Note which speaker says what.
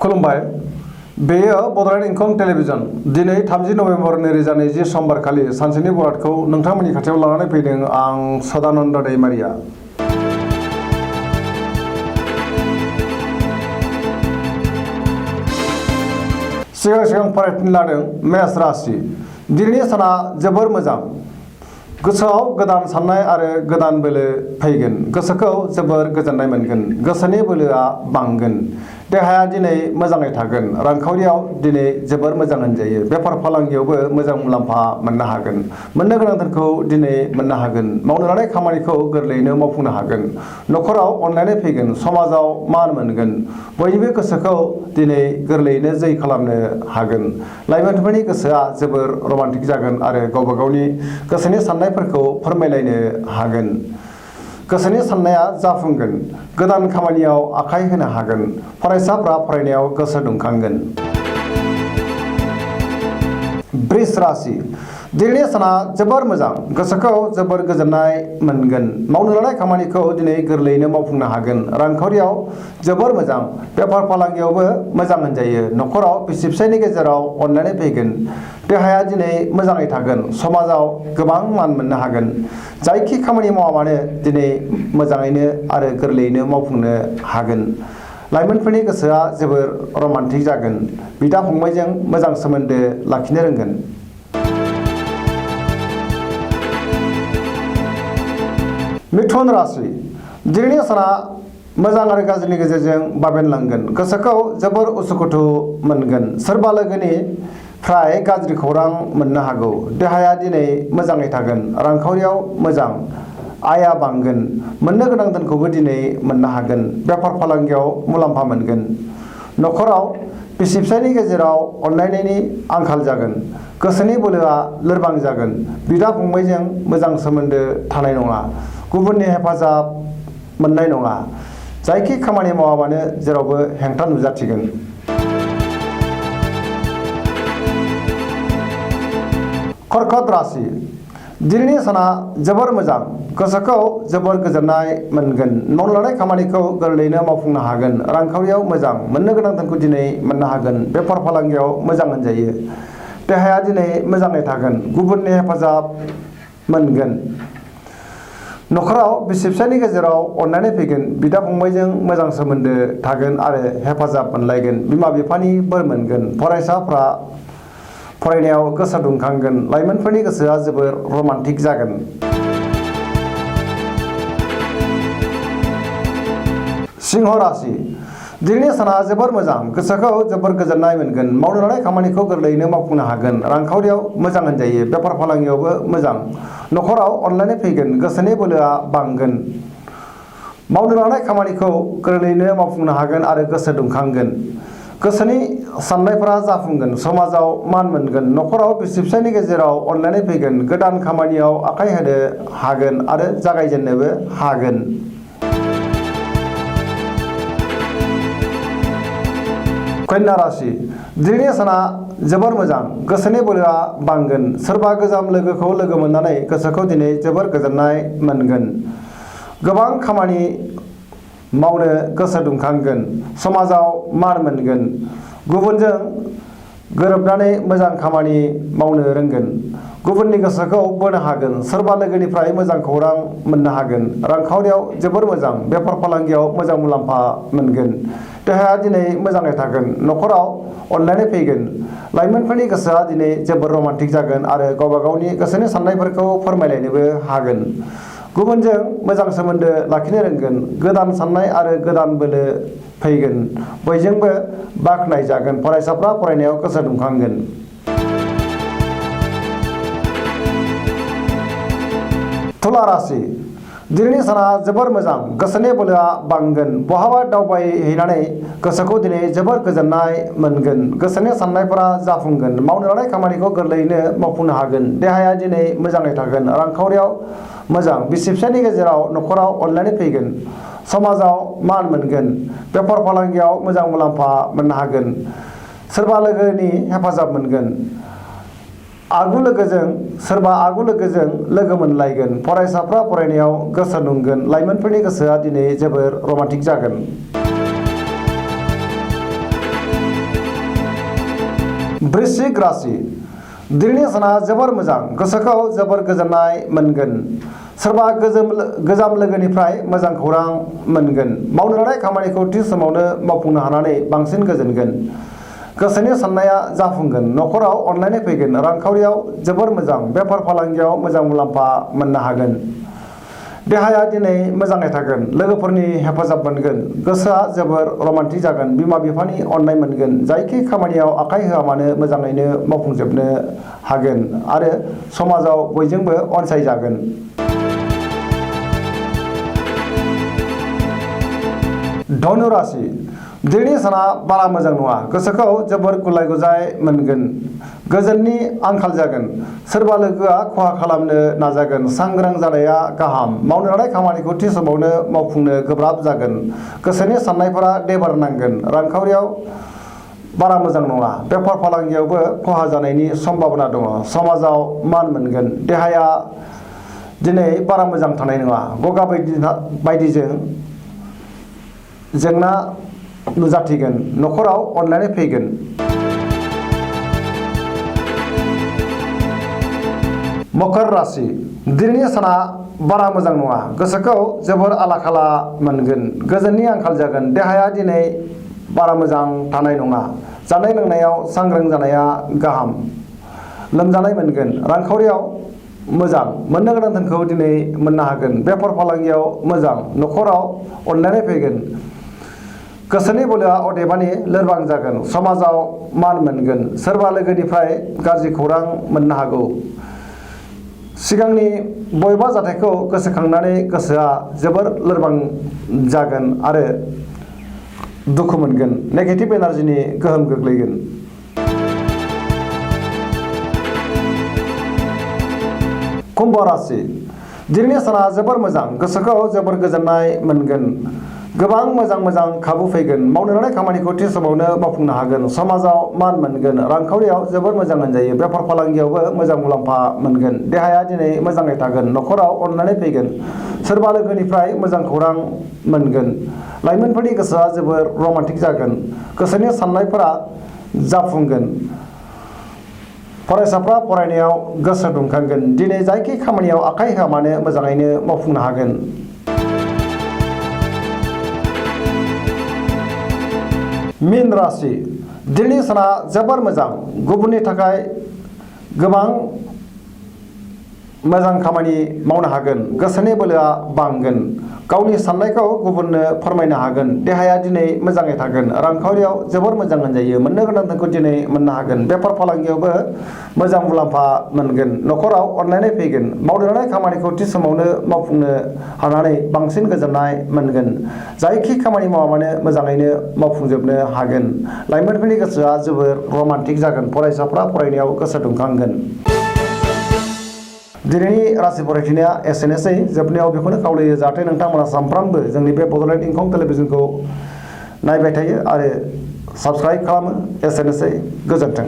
Speaker 1: खुलुमबाय बेयो बड'लेण्ड इंखं टेलिभिजन दिनै 30 नभेम्बर 2020 समबार खालि सानसेनि बरादखौ नोंथांमोननि खाथियाव लानानै फैदों आं सदानन्द दैमारिया। सिगां फरायफिन लादों मेष राशि दिनैनि साना जोबोर मोजां। गोसोआव गोदान साननाय आरो गोदान बोलो फैगोन। गोसोखौ जोबोर गोजोननाय मोनगोन। गोसोनि बोलोआ बांगोन। देहाया दिनै मोजाङै थागोन। रांखावरियाव दिनै जोबोर मोजां होनजायो। बेफार फालांगियावबो मोजां मुलाम्फा मोननो हागोन। मोननो गोनां धोनखौ दिनै मोननो हागोन। मावनो लानाय खामानिखौ गोरलैयैनो मावफुंनो हागोन। न'खराव अनलायनाय फैगोन। समाजाव मान मोनगोन। बयनिबो गोसोखौ दिनै गोरलैयैनो जै खालामनो हागोन। लाइमोनफोरनि गोसोआ जोबोर रमान्टिक जागोन आरो गावबा गावनि गोसोनि साननायफोरखौ फोरमायलायनो हागोन। गोसोनि साननाया जाफुंगोन। गोदान खामानियाव आखाइ होनो हागोन। फरायसाफ्रा फरायनायाव गोसो दुंखांगोन। वृष राशि दिनैनि साना जोबोर मोजां। गोसोखौ जोबोर गोजोननाय मोनगोन। मावनो लानाय खामानिखौ दिनै गोरलैयैनो मावफुंनो हागोन। रांखावरियाव जोबोर मोजां। बेफार फालांगियावबो मोजां होनजायो। न'खराव बिसि फिसायनि गेजेराव अनलायनाय फैगोन। देहाया दिनै मोजाङै थागोन। समाजाव गोबां मान मोननो हागोन। जायखि खामानि मावा मानो दिनै मोजाङैनो आरो गोरलैयैनो मावफुंनो हागोन। लाइमोनफोरनि गोसोआ जोबोर रमान्टिक जागोन। बिदा फंबायजों मोजां सोमोन्दो लाखिनो रोंगोन। मिथुन राशि दिनैनि साना मोजां आरो गाज्रिनि गेजेरजों बाबेनलांगोन। गोसोखौ जोबोर उसुखुथु मोनगोन। सोरबा लोगोनि फ्राय गाज्रि खौरां मोननो हागौ। देहाया दिनै मोजाङै थागोन। रांखावरियाव मोजां। आयआ बांगोन। मोननो गोनां धोनखौबो दिनै मोननो हागोन। बेफार फालांगियाव मुलाम्फा मोनगोन। न'खराव बिसि फिसायनि गेजेराव अनलायनायनि आंखाल जागोन। गोसोनि बोलोआ लोरबां जागोन। बिदा फंबायजों मोजां सोमोन्दो थानाय नङा। गुबुननि हेफाजाब मोननाय नङा। जायखि खामानि मावा मानो जेरावबो हेंथा नुजाथिगोन। कर्कट राशि दिनैनि साना जोबोर मोजां। गोसोखौ जोबोर गोजोननाय मोनगोन। मावनो लानाय खामानिखौ गोरलैयैनो मावफुंनो हागोन। रांखावरियाव मोजां। मोननो गोनां धोनखौ दिनै मोननो हागोन। बेफार फालांगियाव मोजां होनजायो। देहाया दिनै मोजाङै थागोन। गुबुननि हेफाजाब मोनगोन। न'खराव बिसि फिसायनि गेजेराव अनलायनाय फैगोन। बिदा फंबायजों मोजां सोमोन्दो थागोन आरो हेफाजाब मोनलायगोन। बिमा बिफानि बोर मोनगोन। फरायसाफ्रा फरायनायाव गोसो दुंखांगोन। लाइमोनफोरनि गोसोआ जोबोर रमान्टिक जागोन। सिंह राशि दिनैनि साना जोबोर मोजां। गोसोखौ जोबोर गोजोननाय मोनगोन। मावनो लानाय खामानिखौ गोरलैयैनो मावफुंनो हागोन। रांखावरियाव मोजां होनजायो। बेफार फालांगियावबो मोजां। न'खराव अनलायनाय फैगोन। गोसोनि बोलोआ बांगोन। मावनो लानाय खामानिखौ गोरलैयैनो मावफुंनो हागोन आरो गोसो दुंखांगोन। गोसोनि साननायफोरा जाफुंगोन। समाजाव मान मोनगोन। न'खराव बिसि फिसायनि गेजेराव अनलायनाय फैगोन। गोदान खामानियाव आखाइ होनो हागोन आरो जागायजेननोबो हागोन। कन्या राशि दिनैनि साना जोबोर मोजां। गोसोनि बोलोआ बांगोन। सोरबा गोजाम लोगोखौ लोगो मोननानै गोसोखौ दिनै जोबोर गोजोननाय मोनगोन। गोबां खामानि मावनो गोसो दुंखांगोन। समाजाव मान मोनगोन। गुबुनजों गोरोबनानै मोजां खामानि मावनो रोंगोन। गुबुननि गोसोखौ बोनो हागोन। सोरबा लोगोनिफ्राय मोजां खौरां मोननो हागोन। रांखावरियाव जोबोर मोजां। बेफार फालांगियाव मोजां मुलाम्फा मोनगोन। देहाया दिनै मोजाङै थागोन। न'खराव अनलायनाय फैगोन। लाइमोनफोरनि गोसोआ दिनै जोबोर रमान्टिक जागोन आरो गावबा गावनि गोसोनि साननायफोरखौ फोरमायलायनोबो हागोन। गुबुनजों मोजां सोमोन्दो लाखिनो रोंगोन। गोदान साननाय आरो गोदान बोलो फैगोन। बयजोंबो बाख्नायजागोन। फरायसाफ्रा फरायनायाव गोसो दुंखांगोन। तुला राशि दिनैनि साना जोबोर मोजां। गोसोनि बोलोआ बांगोन। बहाबा दावबायहैनानै गोसोखौ दिनै जोबोर गोजोननाय मोनगोन। गोसोनि साननायफोरा जाफुंगोन। मावनो लानाय खामानिखौ गोरलैयैनो मावफुंनो हागोन। देहाया दिनै मोजाङै थागोन। रांखावरियाव मोजां। बिसि फिसायनि गेजेराव न'खराव अनलायनाय फैगोन। समाजाव मान मोनगोन। बेफार फालांगियाव मोजां मुलाम्फा मोननो हागोन। सोरबा लोगोनि हेफाजाब मोनगोन। सोरबा आगु लोगोजों लोगो मोनलायगोन। फरायसाफ्रा फरायनायाव गोसो दुंगोन। लाइमोनफोरनि गोसोआ दिनै जोबोर रमान्टिक जागोन। वृश्चिक राशि दिनैनि साना जोबोर मोजां गोसोखौ जोबोर गोजोननाय मोनगोन सोरबा गोजाम लोगोनिफ्राय मोजां खौरां मोनगोन मावनो लानाय खामानिखौ थि समावनो मावफुंनो हानानै बांसिन गोजोनगोन गोसोनि साननाया जाफुंगोन न'खराव अनलायनाय फैगोन रांखावरियाव जोबोर मोजां बेफार फालांगियाव मोजां मुलाम्फा मोननो हागोन देहाया दिनै मोजाङै थागोन लोगोफोरनि हेफाजाब मोनगोन गोसोआ जोबोर रमान्टिक जागोन बिमा बिफानि अननाय मोनगोन जायखि खामानियाव आखाइ होआ मानो मोजाङैनो मावफुंजोबनो हागोन आरो समाजाव बयजोंबो अनसायजागोन। धनु राशि दिनैनि साना बारा मोजां नङा गोसोखौ जोबोर गुलाय गुजाय मोनगोन गोजोननि आंखाल जागोन सोरबा लोगोआ खहा खालामनो नाजागोन सांग्रां जानाया गाहाम मावनो लानाय खामानिखौ थि समावनो मावफुंनो गोब्राब जागोन गोसोनि साननायफोरा देबार नांगोन रांखावरियाव बारा मोजां नङा बेफार फालांगियावबो खहा जानायनि सम्भावना दङ समाजाव मान मोनगोन देहाया दिनै बारा मोजां थानाय नङा गगा बायदिजों जेंना नुजाथिगोन न'खराव अनलायनाय फैगोन। मकर राशि दिनैनि साना बारा मोजां नङा गोसोखौ जोबोर आला खाला मोनगोन गोजोननि आंखाल जागोन देहाया दिनै बारा मोजां थानाय नङा जानाय लोंनायाव सांग्रां जानाया गाहाम लोमजानाय मोनगोन रांखावरियाव मोजां मोननो गोनां धोनखौ दिनै मोननो हागोन बेफार फालांगियाव मोजां न'खराव अनलायनाय फैगोन गोसोनि बोलोआ अदेबानि लोरबां जागोन समाजाव मान मोनगोन सोरबा लोगोनिफ्राय गाज्रि खौरां मोननो हागौ सिगांनि बबेबा जाथायखौ गोसोखांनानै गोसोआ जोबोर लोरबां जागोन आरो दुखु मोनगोन नेगेटिभ एनार्जिनि गोहोम गोग्लैगोन। कुम्भ राशि दिनैनि साना जोबोर मोजां गोसोखौ जोबोर गोजोननाय मोनगोन गोबां मोजां खाबु फैगोन मावनो लानाय खामानिखौ थि समावनो मावफुंनो हागोन समाजाव मान मोनगोन रांखावरियाव जोबोर मोजां होनजायो बेफार फालांगियावबो मोजां मुलाम्फा मोनगोन देहाया दिनै मोजाङै थागोन न'खराव अननानै फैगोन सोरबा लोगोनिफ्राय मोजां खौरां मोनगोन लाइमोनफोरनि गोसोआ जोबोर रमान्टिक जागोन गोसोनि साननायफोरा जाफुंगोन फरायसाफ्रा फरायनायाव गोसो दुंखांगोन दिनै जायखि खामानियाव आखाइ होआ मानो मोजाङैनो मावफुंनो हागोन। मीन राशि दिनैनि साना जोबोर मोजां गुबुननि थाखाय गोबां मोजां खामानि मावनो हागोन गोसोनि बोलोआ बांगोन गावनि साननायखौ गुबुननो फोरमायनो हागोन देहाया दिनै मोजाङै थागोन रांखावरियाव जोबोर मोजां होनजायो मोननो गोनां धोनखौ दिनै मोननो हागोन बेफार फालांगियावबो मोजां मुलाम्फा मोनगोन न'खराव अनलायनाय फैगोन मावनो लानाय खामानिखौ थि समावनो मावफुंनो हानानै बांसिन गोजोननाय मोनगोन जायखि खामानि मावा मानो मोजाङैनो मावफुंजोबनो हागोन लाइमोनफोरनि गोसोआ जोबोर रमान्टिक जागोन फरायसाफ्रा फरायनायाव गोसो दुंखांगोन। दिनैनि राशि फरायथिनाया एसेनोसै जोबनायाव बेखौनो खावलायो जाहाथे नोंथांमोना सानफ्रामबो जोंनि बे बड'लेण्ड इंखं टेलिभिजनखौ नायबाय थायो आरो साबस्क्राइब खालामो एसेनोसै गोजोन्थों।